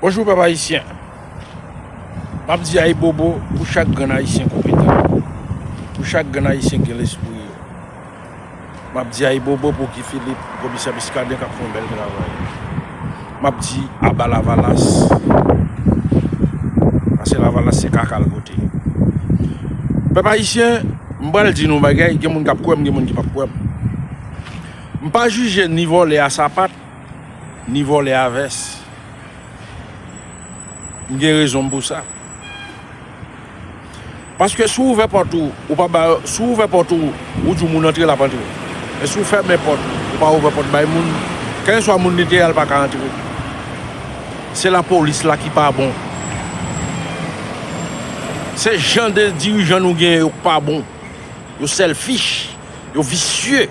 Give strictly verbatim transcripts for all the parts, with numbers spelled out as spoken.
Bonjou pèp ayisyen. M ap di ayibobo pou chak grenn ayisyen konpetan, pou chak grenn ayisyen ki gen lespri yo. M ap di ayibobo pou Guy Philippe, komisè Muscadin k ap fè yon bèl travay. M ap di aba Lavalas, paske Lavalas se kaka l pote. Pèp ayisyen, m pral di nou yon bagay, gen moun k ap kwè m, gen moun ki p ap kwè m. M pa jije ni vòlè a sapat, ni vòlè a vès. M gen rezon m pou sa. Paske si w ouvè pòt ou, ou pa ba, si w ouvè pòt ou, ou di moun antre, l ap antre. Men si w fèmen pòt, ou pa ouvè pòt bay moun, kèlkeswa moun li te ye a, l pa ka antre. Se lapolis la ki pa bon. Se jan de dirijan nou genyen yo k pa bon. Yo selfish, yo visye.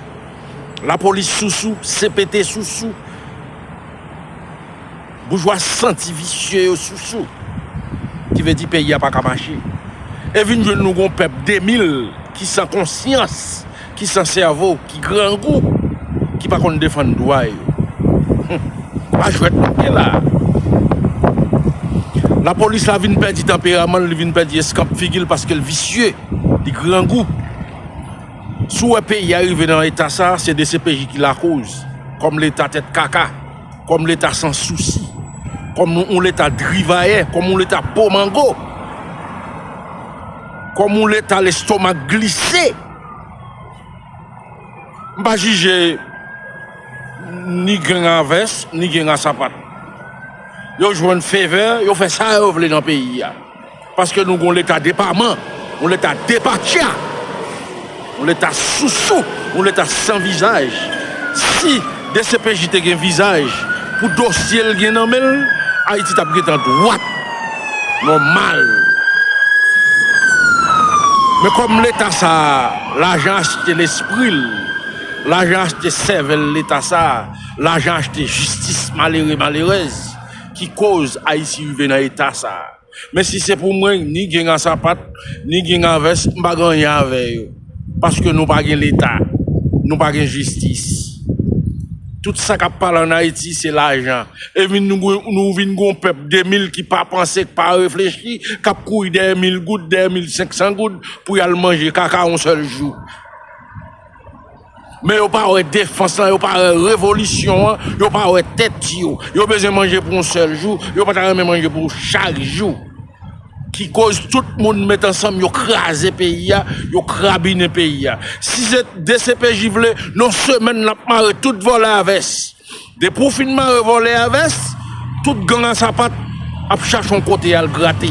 Lapolis sousou, C P T sousou. Boujwa santi visye yo sousou. Ki vle di peyi a pa ka mache. E vin jwenn nou gon pèp de mil ki san konsyans, ki san sèvo, ki grangou, ki pa konn defann dwa yo. Hum. Pa jwèt nou ye la. Lapolis la vin pèdi tanperaman l, li vin pèdi eskanp figi l paske l visye, li grangou. Si w wè peyi a rive nan eta sa, se D C P J ki lakoz. Kòm leta tèt kaka, kòm leta san sousi, kòm yon leta drivayè, kòm yon leta po mango, kòm yon leta lestomak glise. M pa jije ni gang a vès, ni gang a sapat. Yo jwenn favè, yo fè sa yo vle nan peyi a. Paske nou gon leta depaman, yon leta depatya, yon leta sousou, yon leta san vizaj. Si D C P J te gen vizaj pou dosye l gen nan men l, Ayiti t ap gentan dwat, nòmal. Men kòm leta sa a, lajan achte lespri l, lajan achte sèvèl leta sa a, lajan achte jistis malere, malerèz ki koz Ayiti rive nan eta sa a. Men si se pou mwen, ni gang a sapat, ni gang a vès, m pa gen anyen avè yo. Paske nou pa gen leta, nou pa gen jistis. Tout sa k ap pale ann Ayiti, se lajan. E vin nou, nou vin gon pèp de mil ki pa panse, ki pa reflechi, k ap kouri dèyè mil goud, dèyè mil senk san goud pou y al manje kaka yon sèl jou. Men yo pa wè defans lan, yo pa wè revolisyon an, yo pa wè tèt yo. Yo bezwen manje pou yon sèl jou, yo pa ta renmen manje pou chak jou. Ki koz tout moun met ansanm, yo kraze peyi a, yo krabinen peyi a. Si se D C P J vle, nan semèn l ap mare tout vòlè a vès. Depi w fin mare vòlè a vès, tout gang a sapat ap chache yon kote al grate.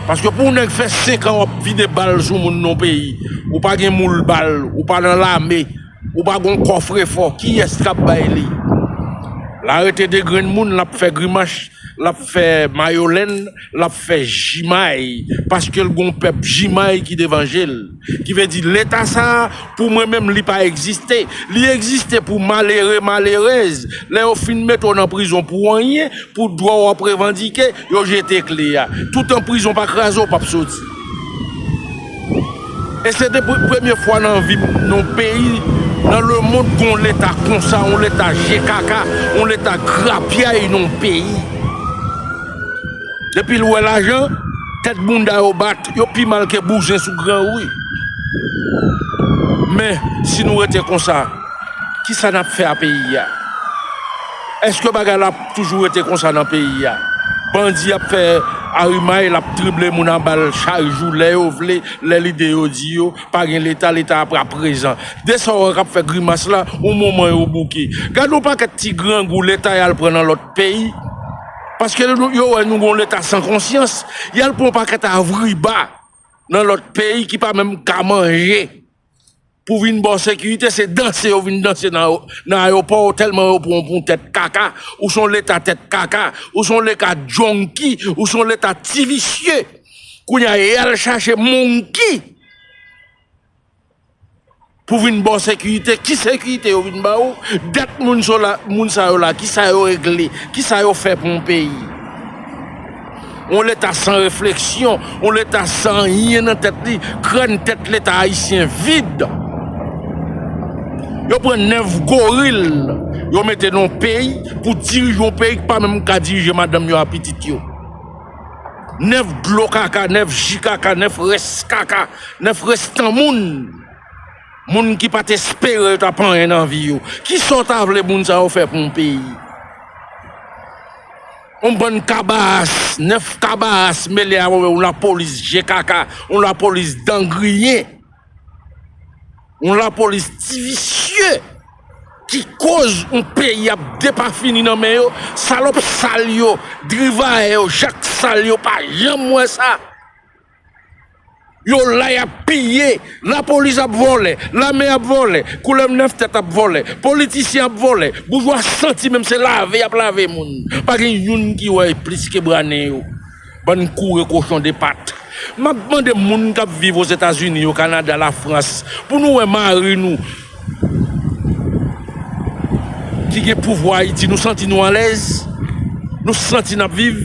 Paske pou yon nèg fè senk an w ap vide bal sou moun nan yon peyi, ou pa gen moul bal, ou pa nan lame, ou pa gen yon kòfrefò, kiyès k ap bay li? L arete de grenn moun, l ap fè grimach, l ap fè mayolèn, l ap fè jimay, paske l gon pèp jimay ki devan je l. Ki vle di leta sa a, pou mwen menm, li pa egziste. Li egziste pou malere, malerèz. Lè yo fin mete w nan prizon pou anyen, pou dwa w ap revandike, yo jete kle a. Toutan prizon pa kraze w, w p ap soti. E se te pre-, premye fwa nan vi m, nan yon peyi, nan lemonn, gon leta konsa, yon leta je kaka, yon leta grapyay nan yon peyi. Depi l wè lajan, tèt bounda yo bat, yo pi mal ke bouzen sou granri. Men, si nou rete konsa, kisa n ap fè a peyi a? Èske bagay la ap toujou rete konsa nan peyi a? Bandi ap fè arimay, l ap trible moun a bal chak jou, lè yo vle, lè lide yo di yo, pa gen leta, leta ap prezan. De sa w wè k ap fè grimas la, yon moman yo bouke. Gade yon pakèt ti grangou leta y al pran nan lòt peyi. Paske nou, yo wè nou gon leta san konsyans, y al pran yon pakèt avriba nan lòt peyi ki pa menm ka manje. Pou vin ba w sekirite, se danse yo vin danse nan, nan ayewopò, tèlman yo pran w pou yon tèt kaka, ou se yon leta tèt kaka, ou se yon leta junkie, ou se yon leta ti visye. Kounye a, y al chache monkey pou vin ba w sekirite. Ki sekirite yo vin ba ou? Dat moun sa la, moun sa yo la, kisa yo regle? Kisa yo fè pou yon peyi? Yon leta san refleksyon, yon leta san anyen nan tèt li, krèn tèt leta ayisyen vid. Yo pran nèf goril, Yo mete nan yon peyi pou dirije yon peyi ki pa menm ka dirije madanm yo a pitit yo. Nèf dlo kaka, nèf ji kaka, nèf rès kaka, nèf rès tan moun. Moun ki pa t espere yo t ap anyen nan vi yo. Kisa w ta vle moun sa yo fè pou yon peyi? Yon bann kabaas, nèf kabaas mele a yon lapolis je kaka, yon lapolis dangriyen, yon lapolis ti visye ki koz yon peyi ap depafini nan men yo, salòp sal yo, drivayè yo, jak sal yo, pa janm wè sa. Yo la, y ap piye. Lapolis ap vòlè, lame ap vòlè, koulèv nèf tèt ap vòlè, politisyen ap vòlè, boujwa santi menm se lave y ap lave moun. Pa gen youn ki wè plis ke bra nen yo. Bann koure kochon de pat. M ap mande moun k ap viv Ozetazini yo, Kanada, Lafrans, pou nou wè mari nou ki gen pouvwa Ayiti, nou santi nou alèz? Nou santi n ap viv?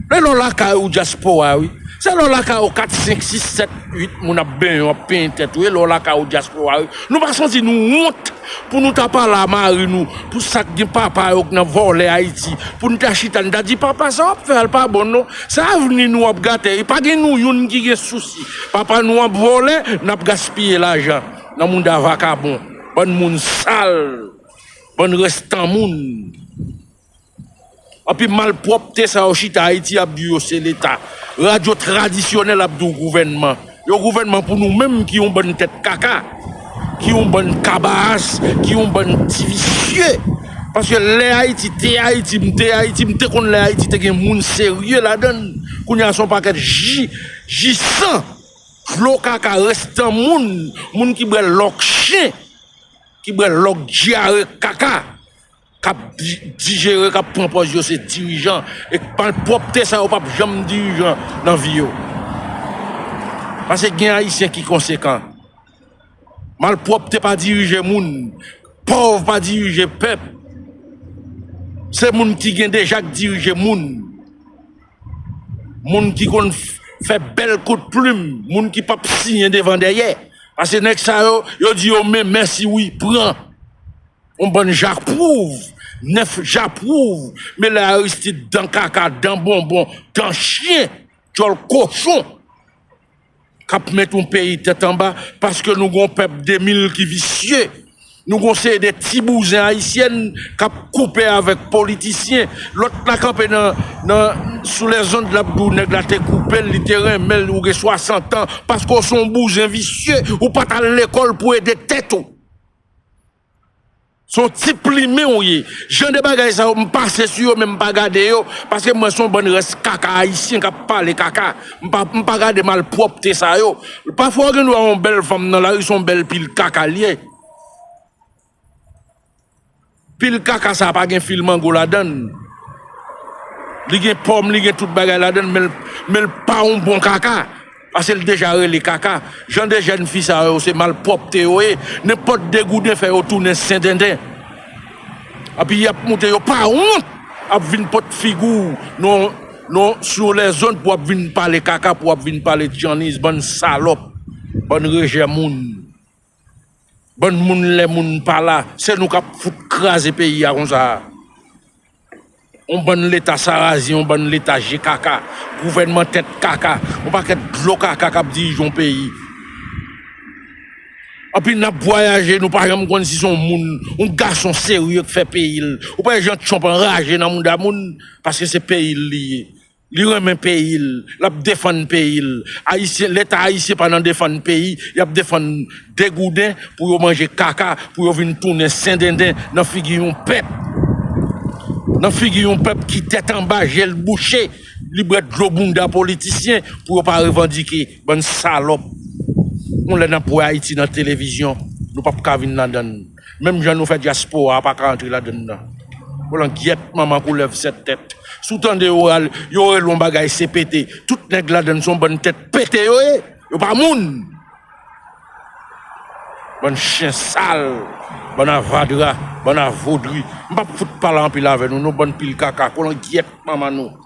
E lè w lakay ou dyaspora, wi. Se lè w lakay ou kat, senk, sis, sèt, uit moun ap benyen w, ap penyen tèt ou. E lè w lakay ou dyaspora, wi. Nou pa santi nou wont pou nou ta pale a mari nou, pou sa k gen papa yo k nan vòlè Ayiti, pou nou ta chita, nou ta di, "Papa, sa w ap fè a, l pa bon, non. Se avni nou w ap gate." E pa gen nou youn ki gen sousi. Papa nou ap vòlè, n ap gaspiye lajan nan mouda vakabon. Bann moun sal, bann rès tan moun. Anpi malpwòpte sa yo chita Ayiti ap di yo se Leta. Radyo tradisyonèl ap di w gouvènman. Yo gouvènman pou nou menm ki yon bann tèt kaka, ki yon bann kabaas, ki yon bann ti visye. Paske lè Ayiti te Ayiti, m te Ayiti, m te konn lè Ayiti te gen moun serye ladan l. Kounye a se yon pakèt ji, ji san, dlo kaka, rès tan moun, moun ki bwè lòk chen, ki bwè lòk dyare kaka. K ap di-, dijere, k ap pran pòz yo se dirijan. E malpwòpte sa yo p ap janm dirijan nan vi yo. Paske gen Ayisyen ki konsekan. Malpwòpte pa dirije moun. Pòv pa dirije pèp. Se moun ki gen deja k dirije moun. Moun ki konn f-, fè bèl kout plim. Moun ki p ap siyen devan dèyè. Paske nèg sa yo, yo di yo men mèsi wi, pran. Yon bann japwouv, nèf japwouv, mele Aristide, dan kaka, dan bonbon, dan chen, djòl kochon, k ap met yon peyi tèt anba, paske nou gon pèp de mil ki visye. Nou gon seri de ti bouzen ayisyèn k ap koupe avèk politisyen. Lòt la kanpe nan, nan, sou lèzond, l ap di w nèg la te koupe l, li te renmen l, ou gen swasant an, paske w se yon bouzen visye, ou pa t al lekòl pou ede tèt ou. Se yon ti plimen w ye. Jan de bagay sa yo, m pase sou yo, men m pa gade yo, paske m wè se yon bann rès kaka ayisyen k ap pale kaka. M pa, m pa gade malpwòpte sa yo. Pafwa, w gen dwa wè yon bèl fanm nan lari, se yon bèl pil kaka l ye. Pil kaka sa pa gen fil mango ladan l. Li gen pòm, li gen tout bagay ladan l, men l, men l pa yon bon kaka. Paske l deja rele kaka. Jan de jèn fi sa yo, se malpwòpte yo ye. Nenpòt degouden fè yo tounen sendenden. Epi y ap moute, yo pa wont ap vin pot figi w non, non, sou lèzond pou w ap vin pale kaka, pou w ap vin pale tjanniz, bann salòp, bann rejè moun. Bann moun lè moun pa la, se nou k ap fout kraze peyi a konsa. Yon bann leta sarazen, yon bann leta je kaka, gouvènman tèt kaka, yon pakèt dlo kaka k ap dirije yon peyi. Anpi n ap vwayaje, nou pa janm konn si se yon moun, yon gason serye k fè peyi l. Ou pa wè jan Trump anraje nan mouda moun, paske se peyi l li ye. Li renmen peyi l, l ap defann peyi l. Ayisyen, leta ayisyen pa nan defann peyi, y ap defann degouden pou yo manje kaka, pou yo vin tounen sendenden nan figi yon pèp. Nan figi yon pèp ki tèt anba, je l bouche, li bwè dlo bounda politisyen pou yo pa revandike, bann salòp. Yon lè n ap wè Ayiti nan televizyon, nou p ap ka vin ladan l. Menm jan nou fè dyaspora a pa ka antre ladan l nan. Kolangyèt manman koulèv sèt tèt. Si w tande yo ral-, yo rele yon bagay C P T, tout nèg ladan l se yon bann tèt pete yo ye. Yo pa moun. Bann chen sal, bann avadra, bann avodri. M p ap fout pale anpil avè nou, nou bann pil kaka, kolangyèt manman nou.